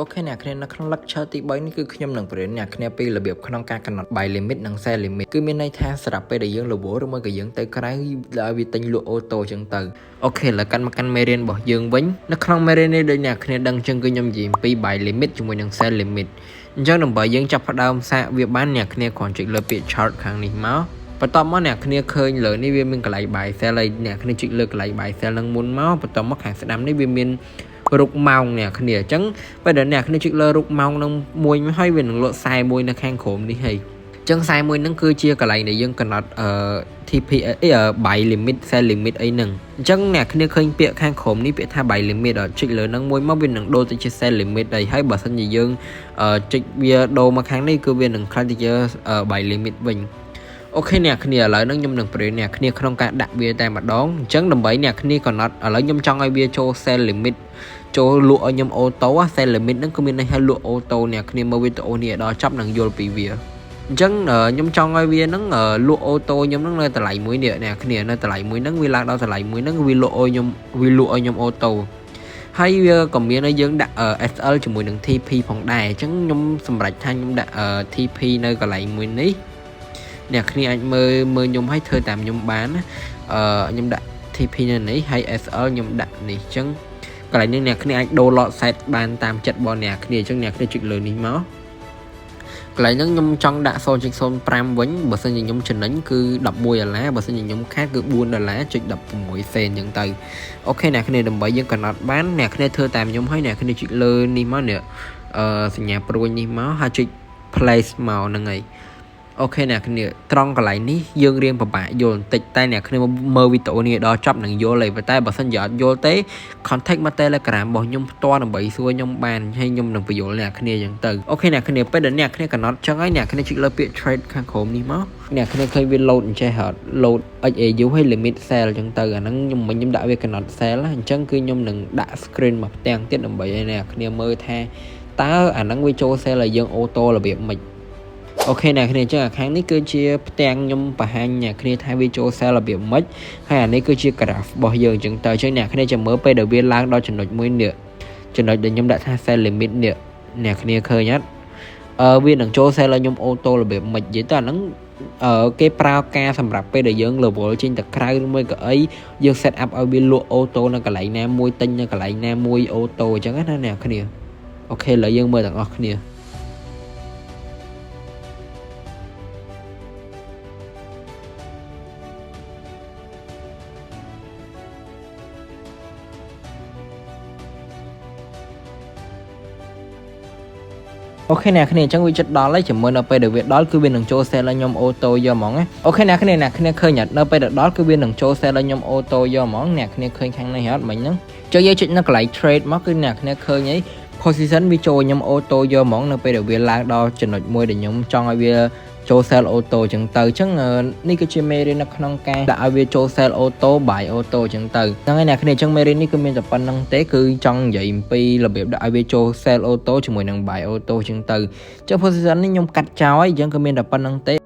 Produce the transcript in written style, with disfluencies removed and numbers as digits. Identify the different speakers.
Speaker 1: OK អ្នកគ្នានៅក្នុង lecture ទី3នេះគឺខ្ញុំនឹងបង្រៀនអ្នកគ្នាពីរបៀបក្នុងការកំណត់ buy limit និង sell limit គឺមានន័យថាសម្រាប់ពេលដែលយើងរវល់ឬមួយក៏យើងទៅក្រៅឲ្យវាទិញលក់ auto ចឹងទៅ OK ឥឡូវកាន់មកកាន់មេរៀនរបស់យើងវិញនៅក្នុងមេរៀននេះដូចអ្នកគ្នាដឹងចឹងគឺខ្ញុំនិយាយអំពី buy limit ជាមួយនឹង sell limit អញ្ចឹងដើម្បីយើងចាប់ផ្ដើមសាកវាបានអ្នកគ្នាគ្រាន់ចុចលើពាក្យ chart ខាងនេះមកបន្ទាប់មកអ្នកគ្នាឃើញលើនេះវាមានកន្លែង buy sell ហើយអ្នកគ្នាចុចលើកន្លែង buy sell នឹងមុនមកបន្ទាប់មកខាងស្ដាំនេះវាមានរូបម៉ោងអ្នកគ្នាអញ្ចឹងពេលដែលអ្នកគ្នាចុចលើរូបម៉ោងនឹងមួយមកហើយវានឹងលក់ខ្សែមួយនៅខាងក្រោមនេះហើយអញ្ចឹងខ្សែមួយហ្នឹងគឺជាកន្លែងដែលយើងកំណត់អឺ TP អី buy limit sell limit អីហ្នឹងអញ្ចឹងអ្នកគ្នាឃើញពាក្យខាងក្រោមនេះពាក្យថា buy limit ដល់ចុចលើហ្នឹងមួយមកវានឹងដូរទៅជា sell limit ហើយហើយបើសិនជាយើងចុចវាដូរមកខាងនេះគឺវានឹងក្លាយទៅជា buy limit វិញ OK អ្នកគ្នាឥឡូវហ្នឹងខ្ញុំនឹងបង្រៀនអ្នកគ្នាក្នុងការដាក់វាតែម្ដងអញ្ចឹងដើម្បីអ្នកគ្នាកំណត់ឥឡូវខ្ញុំចង់ឲ្យវាចូល sell limit ចូលលក់ឲ្យខ្ញុំ auto sell limit ហ្នឹងគឺមានន័យថាលក់ auto អ្នកគ្នាមើលវីដេអូនេះឲ្យដល់ចប់នឹងយល់ពីវាអញ្ចឹងខ្ញុំចង់ឲ្យវាហ្នឹងលក់ auto ខ្ញុំហ្នឹងនៅតម្លៃមួយនេះអ្នកគ្នានៅតម្លៃមួយហ្នឹងវាឡើងដល់តម្លៃមួយហ្នឹងវាលក់ឲ្យខ្ញុំវាលក់ឲ្យខ្ញុំ auto ហើយវាក៏មានឲ្យយើងដាក់ SL ជាមួយនឹង TP ផងដែរអញ្ចឹងខ្ញុំសម្រេចថាខ្ញុំដាក់ TP នៅកន្លែងមួយនេះអ្នកគ្នាអាចមើលមើលខ្ញុំឲ្យធ្វើតាមខ្ញុំបានណាអឺខ្ញុំដាក់ TP នៅនេះហើយ SL ខ្ញុំដាក់នេះអញ្ចឹងកន្លែងនេះអ្នកគ្នាអាចដូរ lot size បានតាមចិត្តរបស់អ្នកគ្នាអញ្ចឹងអ្នកគ្នាចុចលើនេះមកកន្លែងហ្នឹងខ្ញុំចង់ដាក់0.05វិញបើសិនជាខ្ញុំចំណេញគឺ11ដុល្លារបើសិនជាខ្ញុំខាតគឺ4ដុល្លារចុច16សេនអញ្ចឹងទៅ OK អ្នកគ្នាដើម្បីយើងកំណត់បានអ្នកគ្នាធ្វើតាមខ្ញុំហើយអ្នកគ្នាចុចលើនេះមកនេះអឺសញ្ញាព្រួញនេះមកហើយចុច place មកហ្នឹងហើយ OK អ្នកគ្នាត្រង់កន្លែងនេះយើងរៀងពិបាកយល់បន្តិចតែអ្នកគ្នាមើលវីដេអូនេះដល់ចប់នឹងយល់ហើយប៉ុន្តែបើសិនជាអត់យល់ទេ contact មក Telegram របស់ខ្ញុំផ្ទាល់ដើម្បីសួរខ្ញុំបានហើយខ្ញុំនឹងបញ្យល់អ្នកគ្នាអញ្ចឹងទៅ OK អ្នកគ្នាពេលដែលអ្នកគ្នាកំណត់ចឹងហើយអ្នកគ្នាចុចលើពាក្យ trade ខាងក្រោមនេះមកអ្នកគ្នាឃើញវា load អញ្ចេះហត់ load XAU ហើយ limit sell អញ្ចឹងទៅអាហ្នឹងខ្ញុំមិញខ្ញុំដាក់វាកំណត់ sell អញ្ចឹងគឺខ្ញុំនឹងដាក់ screen មកផ្ទាំងទៀតដើម្បីឲ្យអ្នកគ្នាមើលថាតើអាហ្នឹងវាចូល sell ឲ្យយើង auto របៀបម៉េច OK អ្នកគ្នាអញ្ចឹងអាខាងនេះគឺជាផ្ទាំងខ្ញុំបង្ហាញអ្នកគ្នាថាវាចូល sell របៀបម៉េចហើយអានេះគឺជា graph របស់យើងអញ្ចឹងទៅអញ្ចឹងអ្នកគ្នាចាំមើលពេលដែលវាឡើងដល់ចំណុចមួយនេះចំណុចដែលខ្ញុំដាក់ថា sell limit នេះអ្នកគ្នាឃើញអត់អឺវានឹងចូល sell ឲ្យខ្ញុំ auto របៀបម៉េចនិយាយទៅអាហ្នឹងអឺគេប្រើការសម្រាប់ពេលដែលយើង level ចេញទៅក្រៅឬមួយក៏អីយើង set up ឲ្យវាលក់ auto នៅកន្លែងណាមួយទិញនៅកន្លែងណាមួយ auto អញ្ចឹងណាអ្នកគ្នា OK ឥឡូវយើងមើលទាំងអស់គ្នា OK អ្នកគ្នាអញ្ចឹងវាចិត្តដល់ហើយជាមួយនៅពេលដែលវាដល់គឺវានឹងចូល sell ឲ្យខ្ញុំ auto យកហ្មងណា OK អ្នកគ្នាអ្នកគ្នាឃើញអត់នៅពេលដែលដល់គឺវានឹងចូល sell ឲ្យខ្ញុំ auto យកហ្មងអ្នកគ្នាឃើញខាងនេះអត់មិញហ្នឹងចុះយើងចុចនៅកន្លែង trade មកគឺអ្នកគ្នាឃើញអី position វាចូលខ្ញុំ auto យកហ្មងនៅពេលដែលវាឡើងដល់ចំណុចមួយដែលខ្ញុំចង់ឲ្យវាចូល sell auto ចឹងទៅអញ្ចឹងនេះគឺជាមេរៀននៅក្នុងការដាក់ឲ្យវាចូល sell auto buy auto ចឹងទៅហ្នឹងហើយអ្នកគ្នាអញ្ចឹងមេរៀននេះគឺមានតែប៉ុណ្្នឹងទេគឺចង់និយាយអំពីរបៀបដាក់ឲ្យវាចូល sell auto ជាមួយនឹង buy auto ចឹងទៅអញ្ចឹង position នេះខ្ញុំកាត់ចោលហើយអញ្ចឹងគឺមានតែប៉ុណ្្នឹងទេ